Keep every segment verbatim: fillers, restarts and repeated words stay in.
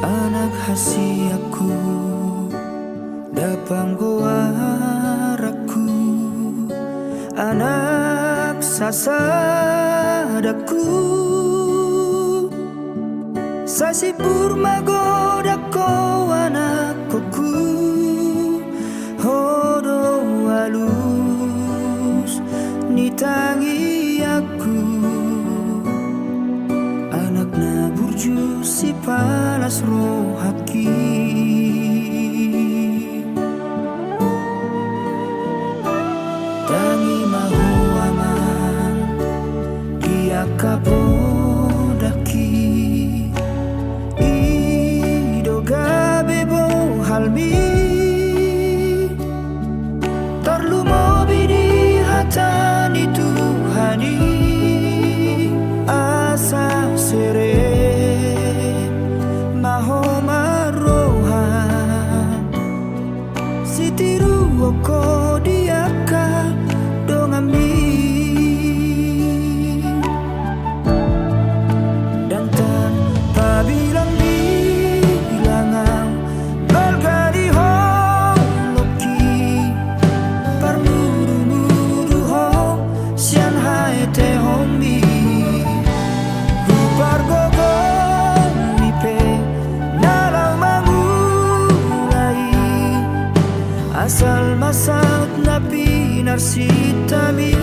Anak hasianku, dapang goaranku, anak sasadangku. Sai sipur ma godang ho anakkongku, ho do alus ni tangiangku. Anak na burju sipalas rohangki. Tangi ma ho amang di angka podangki, i do gabe bohalmi. Tarlumobi di hata ni Tuhan i, asa serep ma ho marroha, sitiruon ho di angka donganmi. Ndang tarpabilang-bilang au balga ni holongki, parmudu-mudu ho sian haetehonmi. Rupa pargogolmi pe na laho mangula i, asal ma saut na pinarsintami.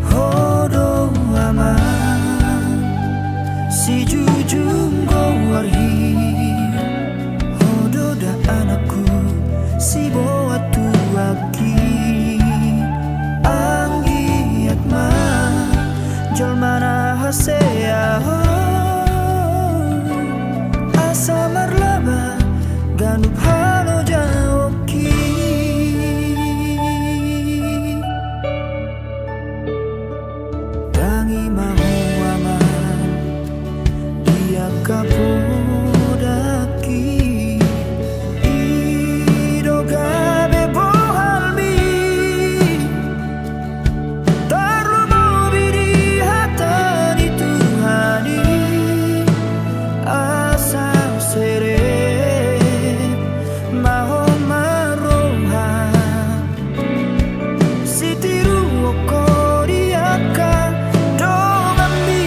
Ho do amang sijujung goarhi, ho do da anakku siboan tuangki. Anggiat ma jolma na hasea ho, asa marlaba ganup halojaonki. Tangi ma ho amang di angka podangki, i do gabe bohalmi. Tarlumobi di hata ni Tuhan i, asa serep ma ho marroha, sitiruon ho di angka donganmi.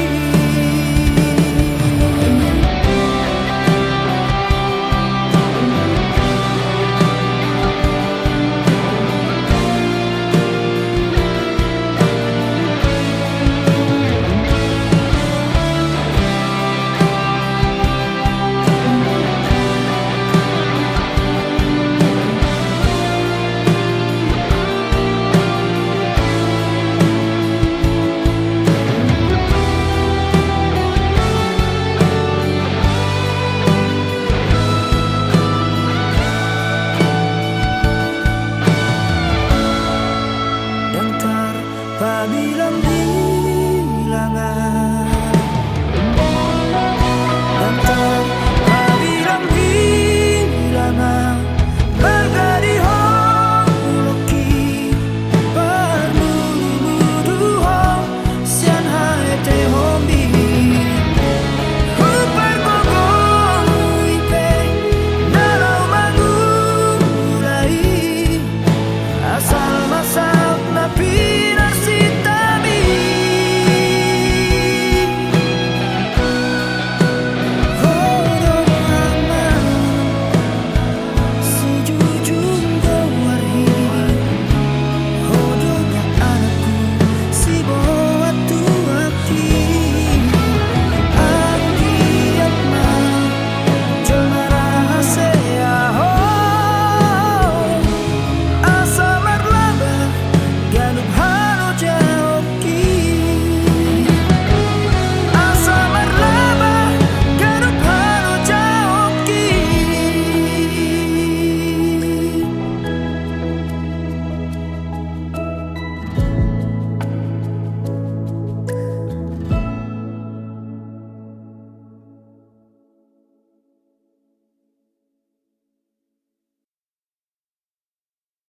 Ndang tarpabilang-bilang au, ndang tarpabilang-bilang au balga ni holongki, parmudu-mudu ho sian haetehonmi.